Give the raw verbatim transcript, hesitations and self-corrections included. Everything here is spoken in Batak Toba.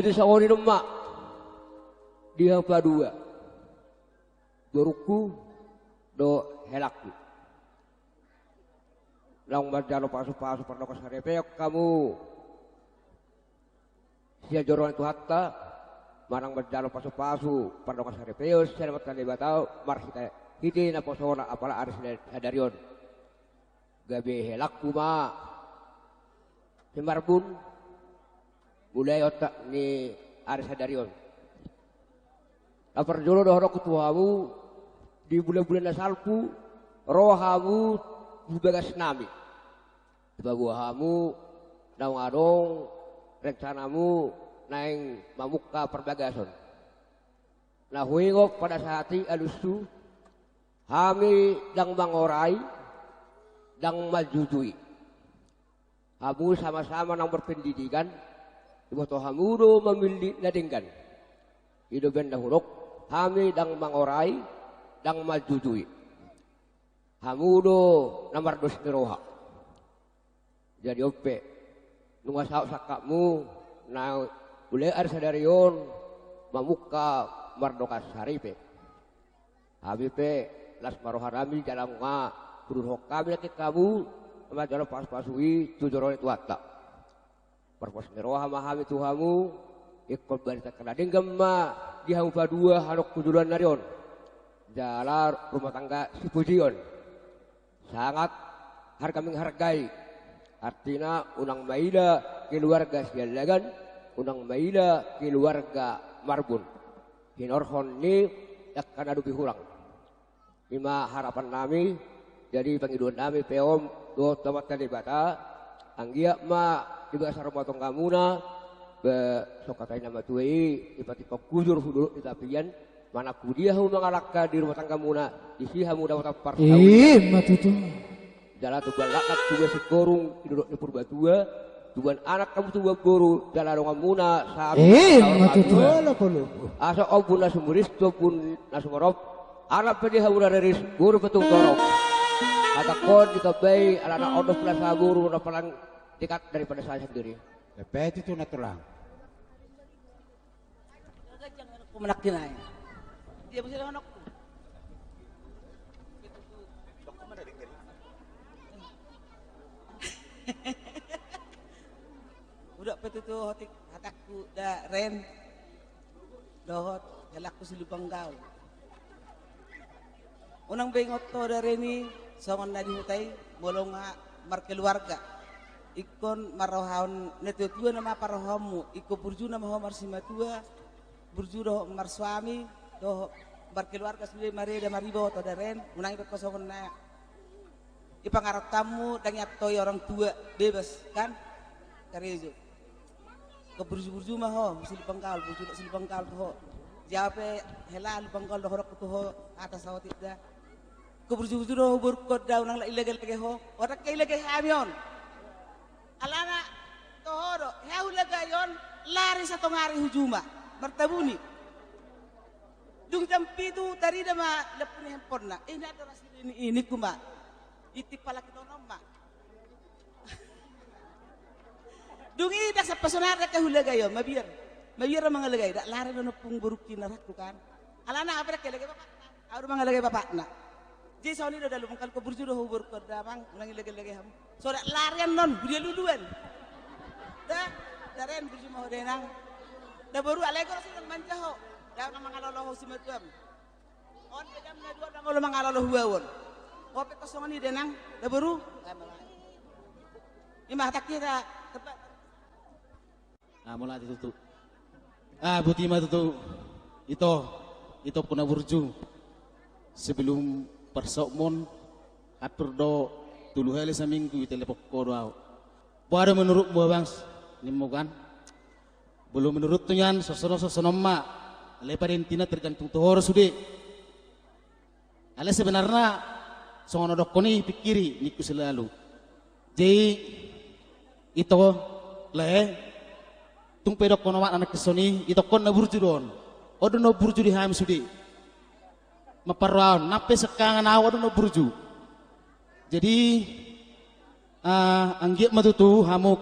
Jadi songon i do ma di hamu padua, borungku dohot helangku. Naung manjalo pasupasu pardongansaripeon hamu sian joro ni Tuhanta, manang manjalo pasupasu pardongansaripeon sian Amanta Debata marhite, hite naposona apala ari sadari on. Gabe helangku ma si Marbun, mulai otak ni ari sadari on. Na parjolo dohononku tu hamu, di bulan-bulan na salpu ro hamu tu bagasnami. Dipaboa hamu naung adong rencanamu naeng mamungka parbagason. Na huingot pada saat i alushu, hami ndang mangorai, ndang manjujui. Hamu sama-sama naung berpendidikan, diboto hamu do mamillit na denggan. I do umbahen na hudok, hami ndang mangorai, ndang manjujui. Hamu do na mardos ni roha. Jadi on pe, nunga saut sangkapmu, na mulai ari sadari on mamungka mardongansaripe. Hami pe las ma rohanami jala nunga huduruhon hami nangkin hamu manjalo pasupasu i tu joro ni Tuhanta. Marpos ni roha ma hami tu hamu, ingkon barita angka na denggan ma di hamu padua halak tu joloan ni ari on. Jala rumah tangga sipujion. Sangat harga menghargai. Artina unang maila keluarga Siallagan, unang maila keluarga Marbun. Hinorhon ni angka na dope hurang. I ma harapannami, jadi pangidoannami pe on dohot tu Amanta Debata, anggiat ma di bagasan rumah tanggamuna, ba songon hata ni na matua i, dipatingkon hujur hu dolok ni tapian, manang tu dia hamu mangalangka di rumah tanggamuna, disi hamu dapotan parsaulian. Ima tutu. Jala tubuan laknat, tubuan singkoru di dolok ni Purbatua, tubuan anak hamu tubuan boru, jala donganmuna sahat. Ima tutu. Asa ombun na sumurus, ombun na sumorop, anak pe di hamu na riris, boru pe tung torop. Hatangkon ditambai alana on do pala saboru na paling dekat daripada saya sendiri. Epeti tu na tulang. Dia masih ada anakku. Udah pe tutu hotik hatangku da Ren. Dohot helangku si Lumban Gaol. Unang be ingot ho da Ren i songon na di huta i, molo nga markeluarga. Ingkon marrohaon na tua-tua nama parrohaonmu, ingkon burju nama ho marsimatua, burju dohot marsuami, dohot markeluarga sude mareda mariboto da Ren, unang ibaen ho songon na i pangarantoanmu, ndang iantoi orang tua, bebas, kan? Karejo. Ingkon burju-burju ma ho, si Lumban Gaol, burju dohot si Lumban Gaol tu ho. Jape hela Lumban Gaol dohononku tu ho, hata saotik da. Ingkon burju-burju do ho borungkon da, unang lak ilege-lege ho. Oda ke ilege hami on. Alana toho do, hea hulagai on, lari satongari hu juma, martabuni. Dung jam pitu tarida ma lampu ni handphonena. Ini ada rasi ini, ini kuma. Itimpalak itu on ma. Dung i da sampasonari da ke hulagai on, mabiar. Mabiar do mangalegai, da lari do ompung borungki na rangku kan. Alana apa da ke lage bapakna. Au do mangalegai bapakna. Jadi songon i do da Lumban Gaol, ingkon burju do ho borungkon da amang, unang ilege-lege hamu. So da larian non, budia luluan. Da, da Ren burju ma ho da inang. Da boru alai goro sinan manja ho. Da na mangalolo ho simatuam. On da jam na dua da molo mangalolo huaon. Ho pe ingkon songon i da inang, da boru. I ma hatangki da, tepat. Ah, mauliate tutu. Ah, botima tutu. Ito, ito puna burju. Sebelum parsautmon, hampir do tolu hali saminggu ditelepon ho do au. Boha do menurutmu, Abang? Nimmu kan. Belum menurutku nian, sosonon, sosonon ma. Alai pada intina tergantung tu ho do sude. Alai sebenarna songon na hudokkon i, pikiri ningku selalu. Jadi ito, lae, tung pe didokkon omakna nangkin songon i, didokkon na burju do on. On do na burju di hami sude. Mamparrohahon, nang pe siangkangan au on do na burju. Jadi, ah, anggiat ma tutu hamu